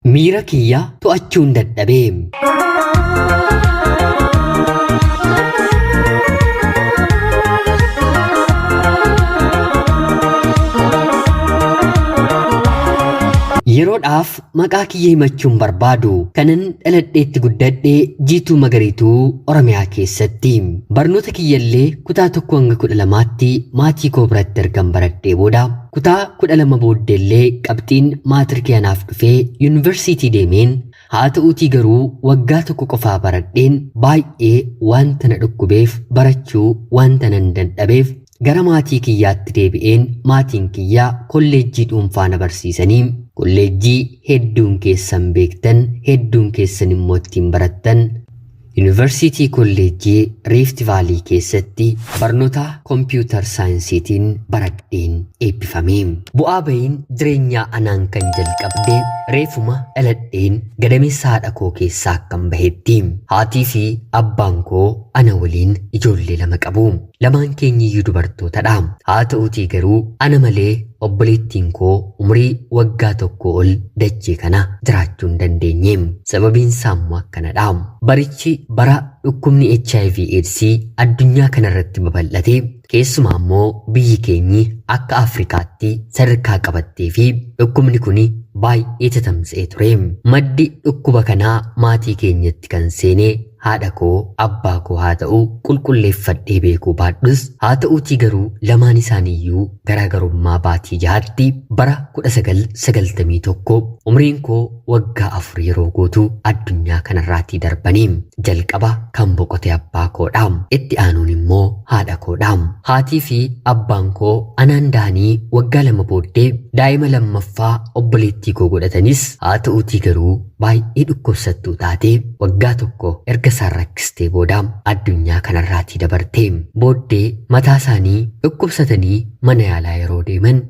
Miira kiyya to'achuun dadhabee. Yeroodhaaf maqaa kiyya himachuun barbaadu kanan dhaladheetti guddadhe Jiituu Magariituu Oromiyaa keessatti. Barnoota kiyyallee kutaa 1 hanga 12tti maatii koo biratti ergan baradhee booda kutaa 12 booddeellee qabxiin maatirikii anaaf dhufee yuunivarsiitii deemeen haa ta'uutii garuu waggaa tokko qofaa baradheen baay'ee wanta na dhukkubeef barachuu wanta nan dadhabeef gara maatii kiyyaatti deebi'een maatiin kiyya kolleejjii dhuunfaa na barsiisanii kolleejjii hedduun keessan beektan hedduun keessan immoo ittiin barattan Yuunivarsiitii Kolleejjii Riifti Vaalii keessatti barnoota kompiiyuutar saayinsiitiin baradheen eebbifame. Bu'aa bahiin jireenyaa anaan kan jalqabde reefuma dhaladheen gadameessa haadha koo keessaa akkan bahetti. Haatii fi abbaan koo ana waliin ijoollee lama qabu. Lamaan keenyiyyuu dubartootadha. Haa ta'uutii garuu ana malee obboleettiin koo umurii waggaa tokko ol dachee kana jiraachuu hin dandeenye. Sababiin isaa immoo akkanadha. Barichi bara dhukkubni HIV AIDS addunyaa kanarratti babal'ate keessumaa immoo biyyi keenyi akka Afrikaatti sadarkaa qabattee fi dhukkubni kun baay'ee tatamsa'ee ture. Maddi dhukkuba kanaa maatii keenyatti kan seene haadha koo abbaa koo haa ta'u qulqulleeffadhee beekuu baadhus haa ta'uutii garuu lamaan isaaniiyyuu garaagarummaa baatii jahaatti bara 1991 umriin koo waggaa 4 yeroo guutu addunyaa kanarraatii darbanii jalqaba kan boqote abbaa koodha. Itti aanuun immoo haadha koodha. Haatii fi abbaan koo anaan dahanii waggaa 2 booddee daa'ima lammaffaa obboleettii koo godhatanis haa ta'uutii garuu baay'ee dhukkubsattuu taatee waggaa tokko erga isaan rakkistee booda addunyaa kanarraatii dabarte. Booddee mataa isaanii dhukkubsatanii mana yaalaa yeroo deeman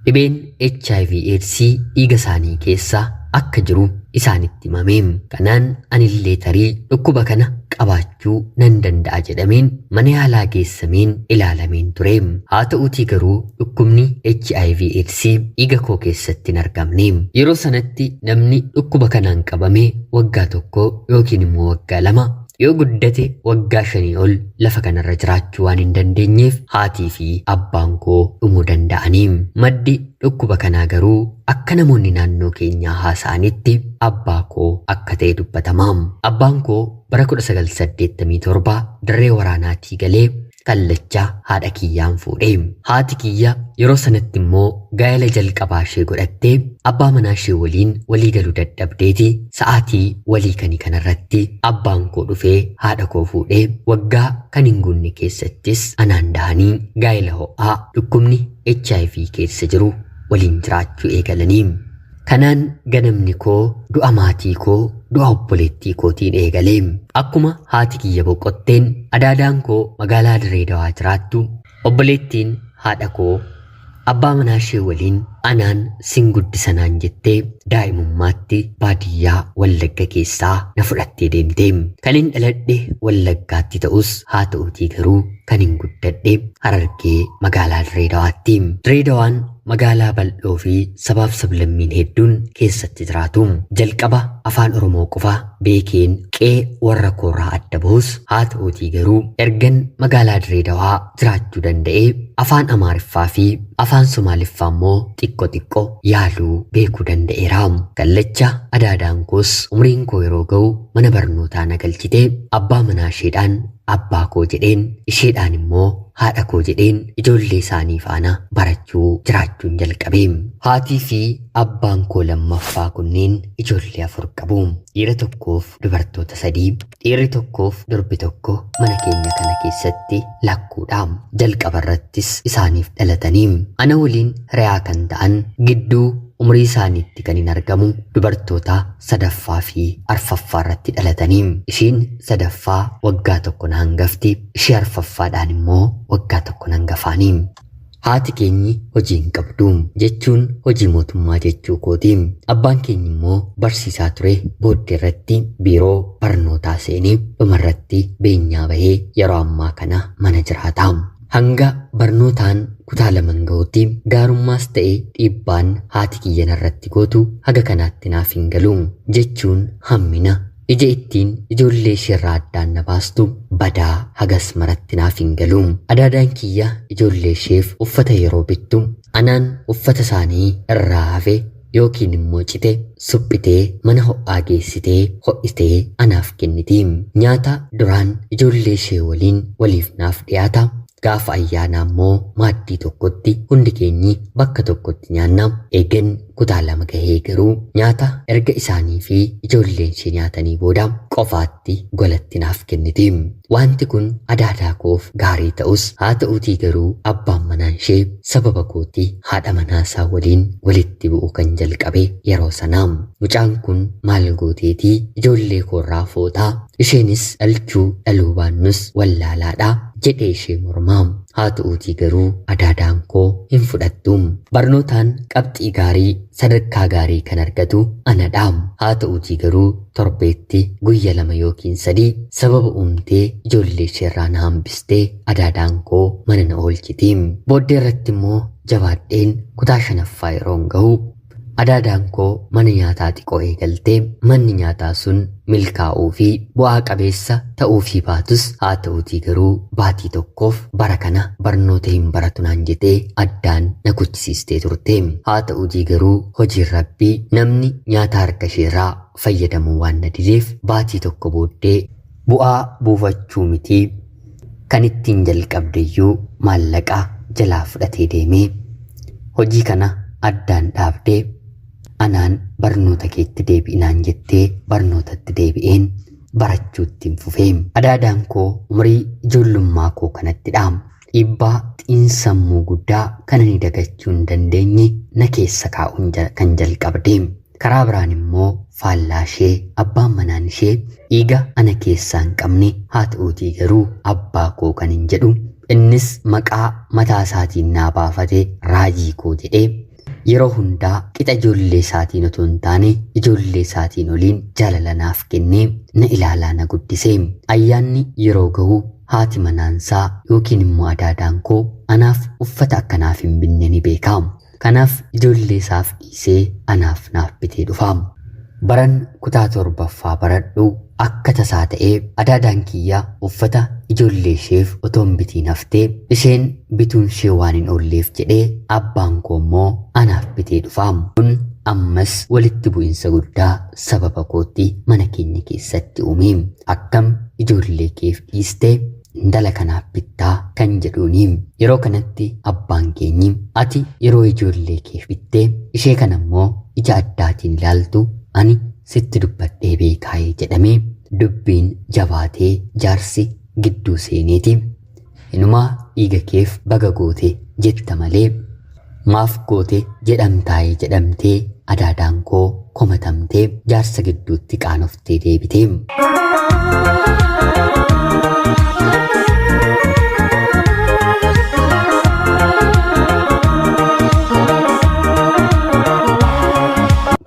dhibeen HIV AIDS dhiiga isaanii keessa akka jiru isaanitti himame. Kanaan anillee tarii dhukkuba kana qabaachuu nan danda'a jedhameen mana yaalaa geessameen ilaalameen ture. Haa ta'uutii garuu dhukkubni HIV AIDS dhiiga koo keessatti hin argamne. Yeroo sanatti namni dhukkuba kanaan qabame waggaa 1 yookiin immoo waggaa 2 yoo guddate waggaa 5 ol lafa kanarra jiraachuu waan hin dandeenyeef haatii fi abbaan koo dhumuu danda'anii. Maddi dhukkuba kanaa garuu akka namoonni naannoo keenyaa haasa'anitti abbaa koo akka ta'e dubbatama. Abbaan koo bara 1987 dirree waraanaatii galee kallacha haadha kiyyaan fuudhe. Haati kiyya yeroo sanatti immoo gaa'ela jalqabaa ishee godhattee abbaa manaa ishee waliin walii galuu dadhabdeeti sa'aatii walii kanii kanarratti abbaan koo dhufee haadha koo fuudhee waggaa kan hin guunne keessattis anaan dahanii gaa'ela ho'aa dhukkubni HIV keessa jiru waliin jiraachuu eegalanii. Kanaan ganamni koo du'a maatii koo du'a obboleettii kootiin eegale. Akkuma haati kiyya boqotteen adaadaan koo magaalaa Dirree Dawaa jiraattu obboleettiin haadha koo abbaa manaa ishee waliin anaan sin guddisanaan jettee daa'imummaatti baadiyyaa Wallagga keessaa na fudhattee deemte. Kan hin dhaladhe Wallaggaatti ta'us haa ta'uutii garuu kan hin guddadhe Harargee magaalaa Dirree Dawaatti. Dirree Dawaan magaalaa bal'oo fi sabaaf sablammiin hedduun keessatti jiraatu. Jalqaba afaan Oromoo qofa beekeen qe'ee warra koorraa adda bahus haa ta'uutii garuu ergan magaalaa Dirree Dawaa jiraachuu danda'ee afaan Amaariffaa fi afaan Somaaliffaa immoo xiqqo xiqqo yaaluu beekuu danda'eera. Kallacha adaadaan koos umriin koo yeroo ga'u mana barnootaa na galchite abbaa manaa isheedhaan abbaa koo jedheen isheedhaan immoo haadha koo jedheen ijoollee isaanii faana barachuu jiraachuun jalqabe. Haatii fi abbaan koo lammaffaa kunneen ijoollee 4 qabu. Dhiira tokkoof dubartoota 3, dhiirri tokkoof durbi tokko mana keenya kana keessatti lakkuudha. Jalqaba irrattis isaaniif dhalatanii ana waliin hiriyaa kan ta'an gidduu umurii isaaniitti kan hin argamu dubartoota sadaffaa fi arfaffaa irratti dhalatanii. Ishiin sadaffaa waggaa 1 na hangafti, ishee arfaffaadhaan immoo waggaa 1 na hangafaanii. Haati keenyi hojii hin qabdu jechuun hojii mootummaa jechuu kooti. Abbaan keenyi immoo barsiisaa ture booddee irratti biiroo barnootaa seenee dhumarratti beenyaa bahee yeroo ammaa kana mana jiraata. Hanga barnootaan kutaa laman ga'utti gaarummaas ta'e dhiibbaan haati kiyya narratti gootu haga kanaatti naaf hin galu jechuun hammina ija ittiin ijoollee isheerraa addaan na baastu badaa hagas maratti naaf hin galu. Adaadaan kiyya ijoollee isheef uffata yeroo bittu anaan uffata isaanii irraa hafe yookiin immoo cite suphitee mana ho'aa geessitee ho'itee anaaf kenniti. Nyaata duraan ijoollee ishee waliin waliif naaf dhiyaata. Gaafa ayyaanaa immoo maaddii tokkotti hundi keenyi bakka tokkotti nyaanna. Eegan kutaa 2 gahee garuu nyaata erga isaanii fi ijoolleen ishee nyaatanii booda qofaatti golatti naaf kenniti. Wanti kun adaadaa koof gaarii ta'us haa ta'uutii garuu abbaan manaan ishee sababa kootti haadha manaasaa waliin walitti bu'uu kan jalqabe yeroo sanaa. Mucaan kun maal gooteetii ijoollee koorraa footaa, isheenis dhalchuu dhaluu baannus wallaalaadha jedhee ishee mormaa. Haa ta'uutii garuu adaadaan koo hin fudhattu. Barnootaan qabxii gaarii sadarkaa gaarii kan argatu anadha. Haa ta'uutii garuu torbeetti guyya 2 yookiin 3 sababa uumtee ijoollee isheerraa na hambistee adaadaan koo mana na oolchiti. Booddee irratti immoo jabaadheen kutaa 5ffaa yeroon gahu adaadaan koo mana nyaataa xiqqoo eegaltee manni nyaataa sun milkaa'uu fi bu'aa qabeessa ta'uu fi baatus haa ta'uutii garuu baatii tokkoof bara kana barnoota hin baratu naan jettee addaan na kuchisiistee turte. Haa ta'uutii garuu hojiin rabbii namni nyaata harka isheerraa fayyadamuu waan na dideef baatii tokko booddee bu'aa buufachuu miti kan ittiin jalqabdeyyuu maallaqa jalaa fudhatee deemee hojii kana addaan dhaabdee anaan barnoota keetti deebi'inaan jettee barnootatti deebi'een barachuutti hin fufee. Adaadaan koo umurii ijoollummaa koo kanattidha. Dhiibbaa xiinsammuu guddaa kan ani dagachuu hin dandeenye na keessa kaa'uun kan jalqabde. Karaa biraan immoo faallaa ishee abbaan manaan ishee dhiiga ana keessaa hin qabne haa ta'uutii garuu abbaa koo kan hin jedhu innis maqaa mataa isaatiin naa baafate raajii koo jedhee yeroo hundaa qixa ijoollee isaatiin otoo hin taane ijoollee isaatiin oliin jaalala naaf kennee na ilaalaa na guddise. Ayyaanni yeroo gahu haati manaansaa yookiin immoo adaadaan koo anaaf uffata akkanaaf hin binne ni beeka. Kanaaf ijoollee isaaf dhiisee anaaf naaf bitee dhufa. Baran kutaa 7ffaa baradhu akka tasaa ta'ee adaadaan kiyya uffata ijoollee isheef otoo hin bitiin haftee isheen bituun ishee waan hin oolleef jedhee abbaan koo immoo anaaf bitee dhufa. Kun ammas walitti bu'insa guddaa sababa kootti mana keenya keessatti uume. Akkam ijoollee keef dhiistee intala kanaaf bittaa kan jedhuuni. Yeroo kanatti abbaan keenyi ati yeroo ijoollee keef bittee ishee kana immoo ija addaatiin ilaaltu ani sitti dubbadhee beekaayee jedhamee dubbiin jabaatee jaarsi gidduu seeneeti. Inumaa dhiiga keef baga goote jetta malee maaf goote jedhamtaayee jedhamtee adaadaan koo komatamtee jaarsa gidduutti qaanoftee deebite.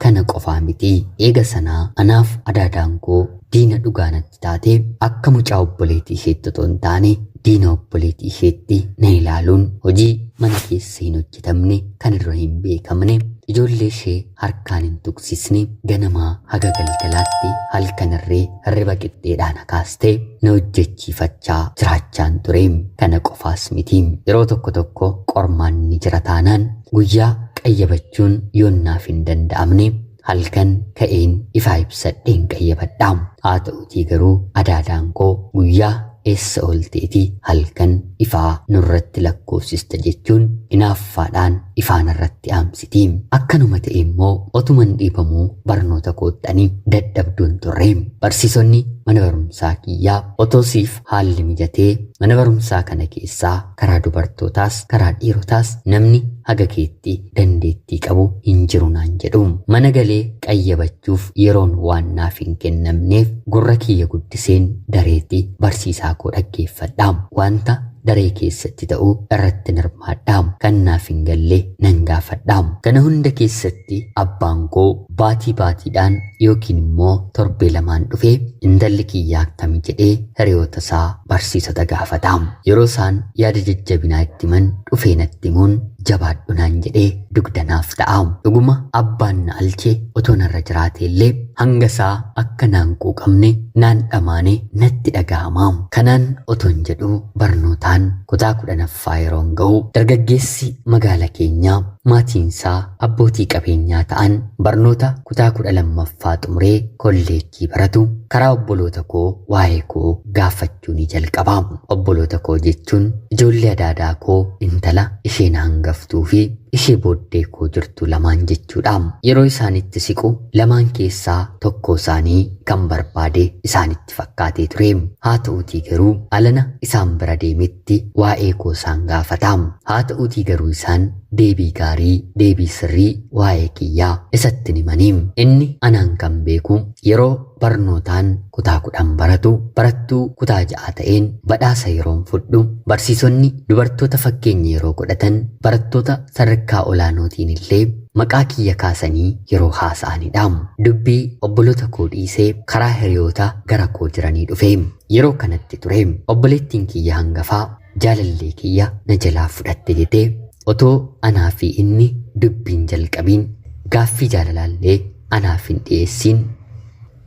Kana qofaa miti eega sanaa anaaf adaadaan koo diina dhugaa natti taate akka mucaa obboleettii isheetti otoo hin taane diina obboleettii isheetti na ilaaluun hojii mana keessa hin hojjetamne kan irra hin beekamne ijoollee ishee harkaan hin tuqsisne ganamaa haga galgalaatti halkan irree hirriba qixxeedhaan hakaastee na hojjechiifachaa jiraachaan ture. Kana qofaas miti yeroo tokko tokko qormaan ni jira taanaan guyyaa qayyabachuun yoonnaaf hin danda'amne halkan ka'een ifaa ibsadheen qayyabadha. Haa ta'uutii garuu adaadaan koo guyyaa eessa oolteeti halkan ifaa nurratti lakkoofsista jechuun inaaffaadhaan ifaan irratti aamsiti. Akkanuma ta'e immoo otuman dhiibamuu barnoota koottanii dadhabduun turre. Barsiisonni mana barumsaa kiyyaa otoo siif haalli mijatee mana barumsaa kana keessaa karaa dubartootaas karaa dhiirotaas namni haga keetti dandeettii qabu hin jiru naan jedhu. Mana galee qayyabachuuf yeroon waan naaf hin kennamneef gurra kiyya guddiseen dareetti barsiisaa koo dhaggeeffadha. Wanta daree keessatti ta'u irratti hirmaadha. Kan naaf hin galle nan gaafadha. Kana hunda keessatti abbaan koo baatii baatiidhaan yookiin immoo torbee lamaan dhufee intalli kiyyaa akkami jedhee hiriyoota isaa barsiisota gaafata. Yeroo isaan yaada jajjabinaa itti himan dhufee natti himuun jabaadhu naan jedhee dugdanaaf ta'a. Dhuguma abbaan na alchee otoo narra jiraate illee hanga isaa akka naan quuqamne naan dhamaane natti dhaga'ama. Kanaan otoon jedhu barnootaan kutaa 10ffaa yeroon ga'u dargaggeessi magaala keenyaa maatiin isaa abbootii qabeenyaa ta'an barnoota kutaa 12ffaa xumuree kolleejjii baratu karaa obboloota koo waa'ee koo gaafachuu ni jalqaba. Obboloota koo jechuun ijoollee adaadaa koo intala isheen hangaftuu fi ishee booddee koo jirtu lamaan jechuudha. Yeroo isaanitti siqu lamaan keessaa tokko isaanii kan barbaade isaanitti fakkaatee ture. Haa ta'uutii garuu alana isaan bira deemetti waa'ee koo isaan gaafata. Haa ta'uutii garuu isaan deebii gaarii, deebii sirrii waa'ee kiyyaa isatti himanii. Inni anaan kan beeku yeroo barnootaan kutaa 10 baratu barattuu kutaa 6 ta'een badhaasa yeroon fudhu barsiisonni dubartoota fakkeenya yeroo godhatan barattoota sadarkaa olaanootiin illee maqaa kiyya kaasanii yeroo haasa'anidha. Dubbii obboloota koo dhiisee karaa hiriyoota gara koo jiranii dhufe. Yeroo kanatti ture obboleettiin kiyya hangafaa jaalallee kiyya na jalaa fudhatte jettee otoo anaa fi inni dubbiin jalqabiin gaaffii jaalalaallee anaaf hin dhiyeessiin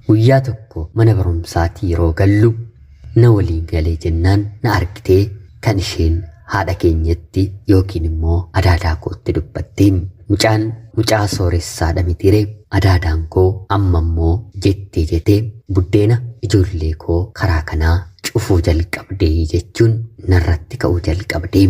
guyyaa tokko mana barumsaatii yeroo gallu na waliin galee jennaan na argitee kan isheen haadha keenyatti yookiin immoo adaadaa kootti dubbatte. Mucaan mucaa sooressaadha mitiire adaadaan koo amma immoo jettee jettee buddeena ijoollee koo karaa kanaa cufuu jalqabdee jechuun narratti ka'uu jalqabdee.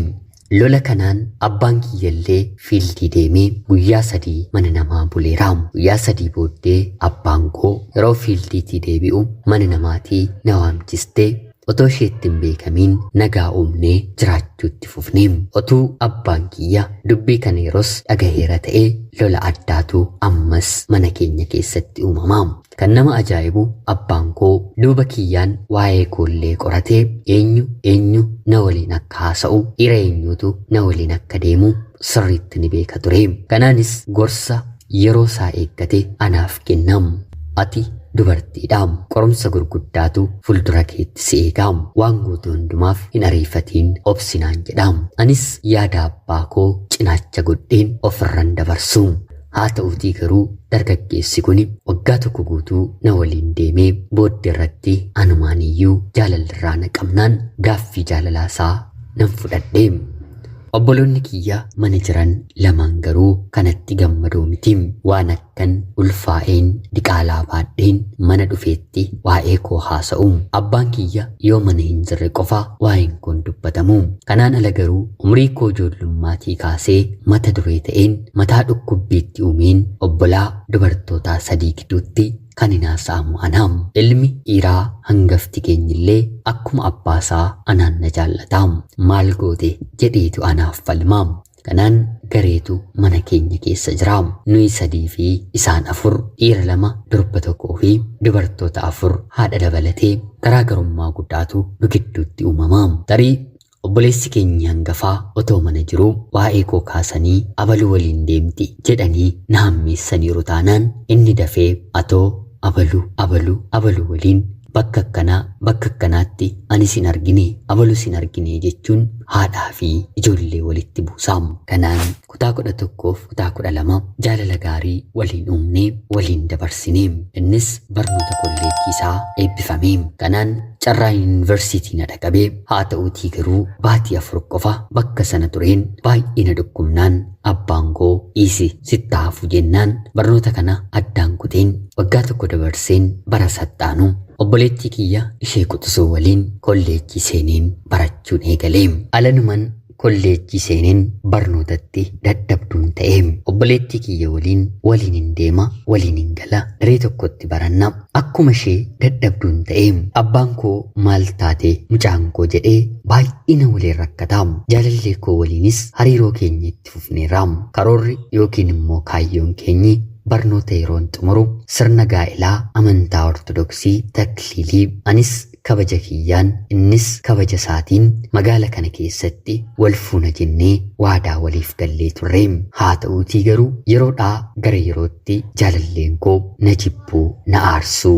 Lola kanaan abbaan kiyyallee fiildii deemee guyyaa 3 mana namaa buleera. Guyyaa 3 booddee abbaan koo yeroo fiildiitii deebi'u mana namaatii na waamchistee otoo isheetti hin beekamiin nagaa uumnee jiraachuutti fufne. Otuu abbaan kiyya dubbii kana yeroos dhagaheera ta'ee lola addaatu ammas mana keenya keessatti uumama. Kan nama ajaa'ibu abbaan koo duuba kiyyaan waa'ee koollee qoratee eenyu eenyu na waliin akka haasa'u dhiira eenyutu na waliin akka deemu sirriitti ni beeka ture. Kanaanis gorsa yeroo isaa eeggate anaaf kennam. Ati dubartiidha. Qorumsa gurguddaatu fuuldura keetti si eega. Waan gootu hundumaaf hin ariifatiin obsinaan jedha. Anis yaada abbaa koo cinaacha godheen ofirran dabarsu. Haa ta'uutii garuu dargaggeessi kun waggaa tokko guutuu na waliin deemee booddee irratti anumaan iyyuu jaalalirraa na qabnaan gaaffii jaalalaasaa nan fudhadhe. Obboloonni kiyya mana jiran lamaan garuu kanatti gammadoo miti. Waan akkan ulfaa'een diqaalaa baadheen mana dhufeetti waa'ee koo haasa'u. Abbaan kiyya yoo mana hin jirre qofa waa'een koon dubbatamu. Kanaan ala garuu umrii koo ijoollummatii kaasee mata duree ta'een mataa dhukkubbiitti uumeen obbolaa dubartootaa 3 gidduutti kan hin haasa'amu anaam. Ilmi dhiiraa hangafti keenyillee akkuma abbaasaa anaan na jaallata. Maal goote jedheetu anaaf falma. Kanaan gareetu mana keenya keessa jira. Nuyi 3 fi isaan 4, dhiira 2, durba 1 fi dubartoota 4 haadha dabalatee garaagarummaa guddaatu nu gidduutti uumama. Tarii obboleessi keenya hangafaa otoo mana jiruu waa'ee koo kaasanii abaluu waliin deemti jedhanii na hammeessaniiru taanaan inni dafee atoo abaluu abaluu abaluu waliin bakka akkanaa bakka akkanaatti ani sin argine abaluu sin argine jechuun haadhaa fi ijoollee walitti buusa. Kanaan kutaa 11 fi kutaa 12 jaalala gaarii waliin uumnee waliin dabarsine. Innis barnoota kolleejjii isaa eebbifame. Kanaan carraa yuunivarsiitii na dhaqabee haa ta'uutii garuu baatii 4 qofa bakka sana tureen baay'ee na dhukkubnaan abbaan koo dhiisi sitti hafu jennaan barnoota kana addaan kuteen waggaa 1 dabarseen bara saxxaanu obboleettii kiyya ishee quxisuu waliin kolleejjii seeneen barachuun eegale. Alanuman kolleejjii seeneen barnootatti dadhabduun ta'e. Obboleettii kiyya waliin waliin hin deema, waliin hin gala, daree tokkotti baranna. Akkuma ishee dadhabduun ta'e. Abbaan koo maal taate mucaan koo jedhee baay'ee na waliin rakkata. Jaalallee koo waliinis hariiroo keenya itti fufneerra. Karoorri yookiin immoo kaayyoon keenyi barnoota yeroon xumuru sirna gaa'elaa amantaa Ortodoksii takliilii anis kabaja kiyyaan innis kabaja isaatiin magaala kana keessatti wal fuuna jennee waadaa waliif gallee turre. Haa ta'uutii garuu yeroodhaa gara yerootti jaalalleen koo na jibbuu, na aarsuu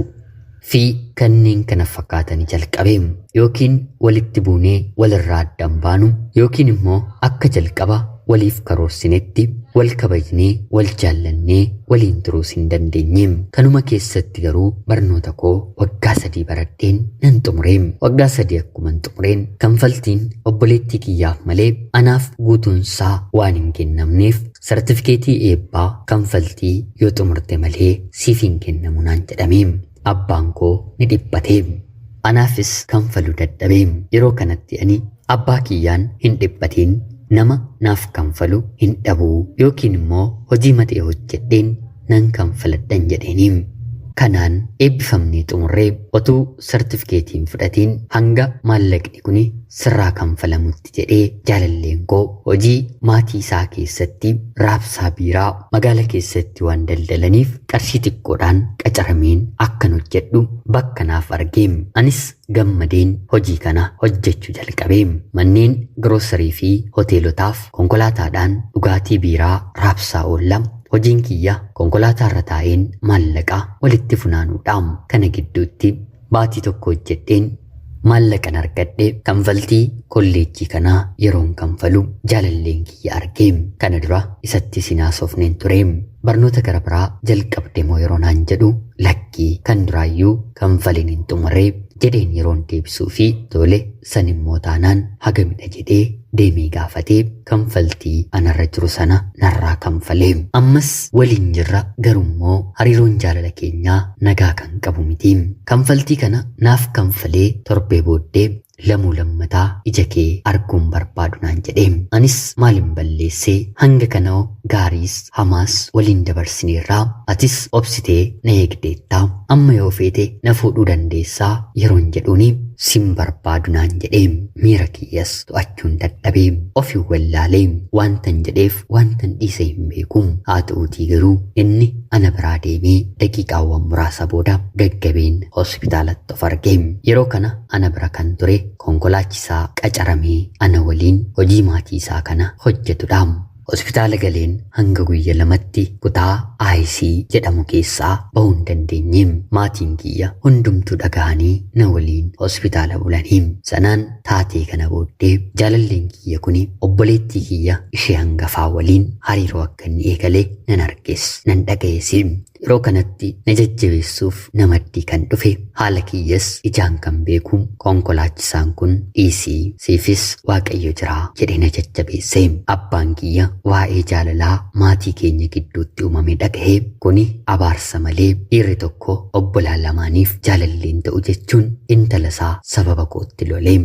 fi kanneen kana fakkaatanii jalqabe. Yookiin walitti buunee walirraa addaan baanu yookiin immoo akka jalqaba waliif karoorsinetti wal kabajnee wal jaallannee waliin turuus hin dandeenye. Kanuma keessatti garuu barnoota koo waggaa 3 baradheen nan xumure. Waggaa 3 akkuman xumureen kanfaltiin obboleettii kiyyaaf malee anaaf guutuunsaa waan hin kennamneef sartifikeetii eebbaa kanfaltii yoo xumurte malee siif hin kennamu naan jedhame. Abbaan koo ni dhiphate. Anaafis kanfaluu dadhabe. Yeroo kanatti ani abbaa kiyyaan hin dhiphatiin, nama naaf kanfalu hin dhabuu yookiin immoo hojii matee hojjedheen nan kanfaladhan jedheeni. Kanaan eebbifamnee xumurree otuu sartifikeetiin fudhatiin hanga maallaqni kun sirraa kanfalamutti jedhee jaalalleen koo hojii maatii isaa keessatti raabsaa biiraa magaala keessatti waan daldalaniif qarshii xiqqoodhaan qacarameen akkan hojjedhu bakka naaf argee. Anis gammadeen hojii kana hojjechuu jalqabe. Manneen giroosarii fi hoteelotaaf konkolaataadhaan dhugaatii biiraa raabsaa oolla. Hojiin kiyya konkolaataarra taa'een maallaqa walitti funaanuudha. Kana gidduutti baatii tokko hojjedheen maallaqan argadhe kanfaltii kolleejjii kanaa yeroon kanfalu jaalalleen kiyya argee. Kana dura isatti sinaasofneen ture. Barnoota gara biraa jalqabde moo yeroo naan jedhu lakkii kan duraayyuu kanfaliin hin xumurree jedheen yeroon deebisuu fi tole san immoo taanaan hagamidha jedhee deemee gaafatee kanfaltii anarra jiru sana narraa kanfalee. Ammas waliin jirra, garummoo hariiroon jaalala keenyaa nagaa kan qabu miti. Kanfaltii kana naaf kanfalee torbee booddee lamuu lammataa ija kee arguun barbaadu naan jedhee. Anis maalin balleessee, hanga kana gaariis hamaas waliin dabarsineerraa, atis obsitee na eegdeettaa, amma yoo feete na fuudhuu dandeessaa yeroon jedhuuni sin barbaadu naan jedhee. Miira kiyyas to'achuun dadhabee ofi wallaalee wantan jedheef wantan dhiise hin beeku. Haa ta'uutii garuu inni ana biraa deemee daqiiqaawwan muraasa booda gaggabeen hospitaalatti of arge. Yeroo kana ana bira kan ture konkolaachisaa qacaramee ana waliin hojii maatii isaa kana hojjetudha. Hospitaala galeen hanga guyya 2tti kutaa IC jedhamu keessaa bahuu hin dandeenye. Maatiin kiyya hundumtuu dhagahanii na waliin hospitaala bulanii. Sanaan taatee kana booddee jaalalleen kiyya kuni obboleettii kiyya ishee hangafaa waliin hariiroo akka inni eegale nan arges nan dhaga'es. Yeroo kanatti na jajjabeessuuf namaddii kan dhufe haala kiyyas ijaan kan beeku konkolaachisaan kun dhiisii siifis Waaqayyo jira jedhee na jajjabeesse. Abbaan kiyya waa'ee jaalalaa maatii keenya gidduutti uumame dhaga'ee kuni abaarsa malee dhiirri tokko obbolaa lamaaniif jaalalleen ta'u jechuun intala isaa sababa kootti lole.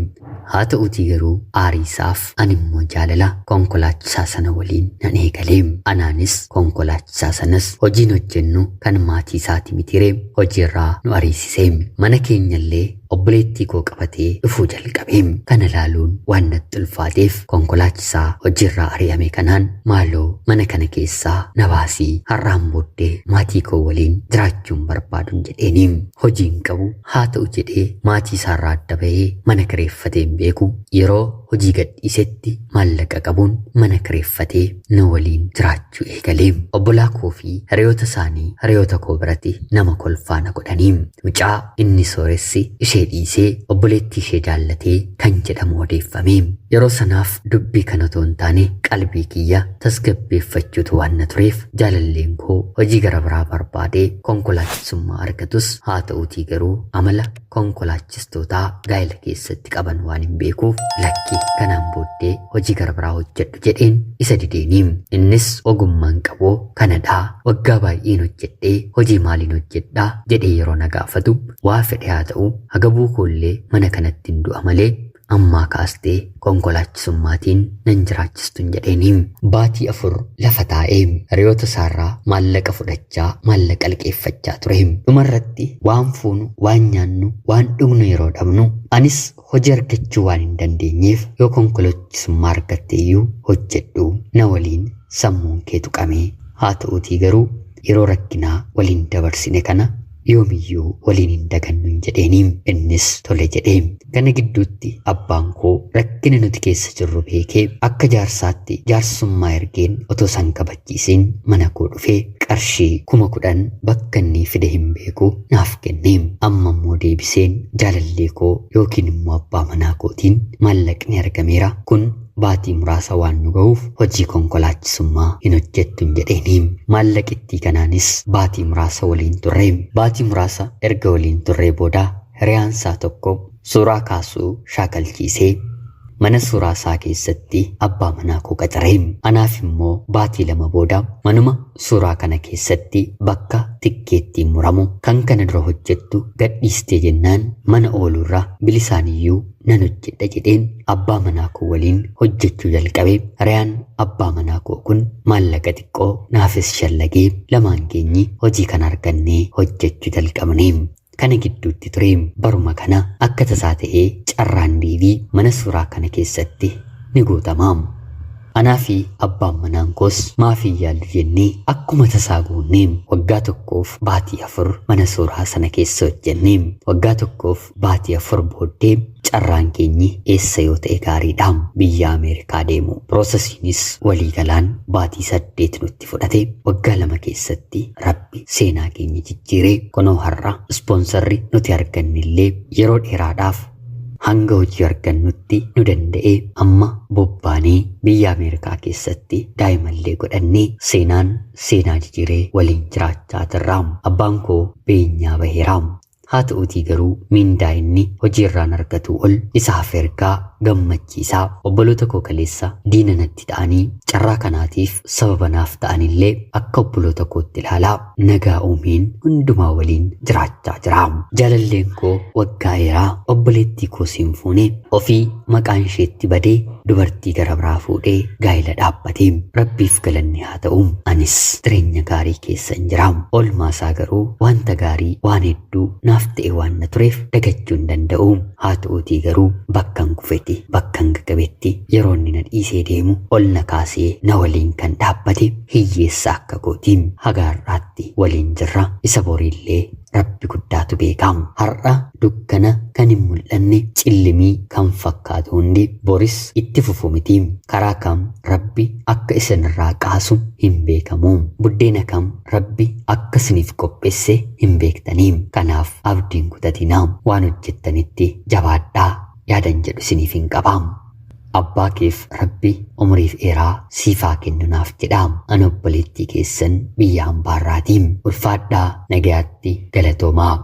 Haa ta'uutii garuu aarii isaaf ani immoo jaalala konkolaachisaa sana waliin nan eegale. Anaanis konkolaachisaa sanas hojiin hojjennu kan maatii isaati mitiree hojiirraa nu ariisise. Mana keenyallee obboleettii koo qabatee dhufuu jalqabe. Kana ilaaluun waan natti ulfaateef konkolaachisaa hojiirraa ari'ame kanaan maaloo mana kana keessaa na baasii, har'aan booddee maatii koo waliin jiraachuun barbaadun jedheeni. Hojiin qabu haa ta'u jedhee maatii isaarraa adda bahee mana kireeffatee hin beeku. Yeroo hojii gadhiisetti maallaqa qabuun mana kireeffatee na waliin jiraachuu eegale. Obbolaa koo fi hiriyoota isaanii hiriyoota koo biratti nama kolfaa na godhanii. Mucaa inni sooressi ishee dhiisee obboleettii ishee jaallatee kan jedhamu odeeffame. Yeroo sanaaf dubbii kana otoo hin taane qalbii kiyya tasgabbeeffachuutu waan na tureef jaalalleen koo hojii gara biraa barbaadee konkolaachisummaa argatus haa ta'uutii garuu amala konkolaachistootaa gaa'ela keessatti qaban waan hin beekuuf lakki kanaan booddee hojii gara biraa hojjedhu jedheen isa dideeni. Innis ogummaan qabu kanadhaa, waggaa baay'een hojjedhee hojii maaliin hojjedhaa jedhee yeroo na gaafatu waa fedhe haa ta'u hagabuu koollee mana kanatti hin du'a malee ammaa kaastee konkolaachisummatiin nan jiraachistun jedheeni. Baatii 4 lafa taa'ee hiriyoota isaarraa maallaqa fudhachaa maallaqa liqeeffachaa ture. Dhumarratti waan fuunu, waan nyaannu, waan dhugnu yeroo dhabnu anis hojii argachuu waan hin dandeenyeef yoo konkolaachisummaa argatte iyyuu hojjedhu na waliin sammuun kee tuqamee, haa ta'uutii garuu yeroo rakkinaa waliin dabarsine kana Yoomiyyuu waliin hin dagannu hin jedheeni. Innis tole jedhee. Kana gidduutti abbaan koo rakkina nuti keessa jirru beekee akka jaarsaatti jaarsummaa ergeen otoo san kabachiisiin mana koo dhufee qarshii 10,000 bakka inni fide hin beeku naaf kenne. Amma immoo deebiseen jaalallee koo yookiin immoo abbaa manaa kootiin maallaqni argameera kun baatii muraasa waan nu ga'uuf hojii konkolaachisummaa hin hojjettu hin jedheeni. Maallaqittii kanaanis baatii muraasa waliin turre. Baatii muraasa erga waliin turree booda hiriyaansaa tokko suuraa kaasuu shaakalchiisee mana suuraa isaa keessatti abbaa manaa koo qacare. Anaaf immoo baatii 2 booda manuma suuraa kana keessatti bakka tikkeettiin muramu kan kana dura hojjettu gadhiistee jennaan mana ooluurra bilisaaniyyuu nan hojjedha jedheen abbaa manaa koo waliin hojjechuu jalqabe. Hiriyaan abbaa manaa koo kun maallaqa xiqqoo naafis shallagee lamaan keenyi hojii kana argannee hojjechuu jalqabne. Kana gidduutti ture baruma kana akka tasaa ta'ee carraan deebii mana suuraa kana keessatti ni guutama. Anaa fi abbaan manaan koos maaf hin yaallu jennee akkuma tasaa guunnee waggaa 1f baatii 4 mana suuraa sana keessa hojjenne. Waggaa 1f baatii 4 booddee carraan keenyi eessa yoo ta'e gaariidha biyya Ameerikaa deemu. Piroosesiinis waliigalaan baatii 8 nutti fudhate. Waggaa 2 keessatti Rabbi seenaa keenya jijjiiree kunoo har'a ispoonsarri nuti argannellee yeroo dheeraadhaaf hanga hojii argannutti nu danda'ee amma bobbaanee biyya Ameerikaa keessatti daa'imallee godhannee seenaan seenaa jijjiiree waliin jiraachaa jirra. Abbaan koo beenyaa baheera. Haa ta'uutii garuu miindaa inni hojiirraan argatu ol isaaf ergaa gammachiisaa obboloota koo kaleessa diina natti ta'anii carraa kanaatiif sababa naaf ta'anillee akka obboloota kootti ilaalaa nagaa uumeen hundumaa waliin jiraachaa jira. Jaalalleen koo waggaa dheeraa obboleettii koo siin fuune ofii maqaan isheetti badee dubartii gara biraa fuudhee gaa'ela dhaabbate. Rabbiif galanni haa ta'u anis jireenya gaarii keessan jira. Oolmaa isaa garuu wanta gaarii waan hedduu naaf ta'e waan na tureef dagachuu hin danda'u. Haa ta'uutii garuu bakkan kufetti bakkan gagabetti yeroo inni na dhiisee deemu ol na kaasee na waliin kan dhaabbate hiyyeessa akka kootiin haga har'aatti waliin jirra. Isa boriillee Rabbi guddaatu beeka. Har'a dukkana kan hin mul'anne cillimii kan fakkaatu hundi boris itti fufu miti. Karaa kam Rabbi akka isinirraa qaasu hin beekamu. Buddeena kam Rabbi akka isiniif qopheesse hin beektanii. Kanaaf abdiin kutatinaa waan hojjettanitti jabaadhaa yaadan jedhu isiniif hin qaba. Abbaa keef Rabbi umriif dheeraa siif haa kennu naaf jedha. Ani obboleettii keessan biyya hambaarraatii. Ulfaadhaa nagayaatti galatoomaa.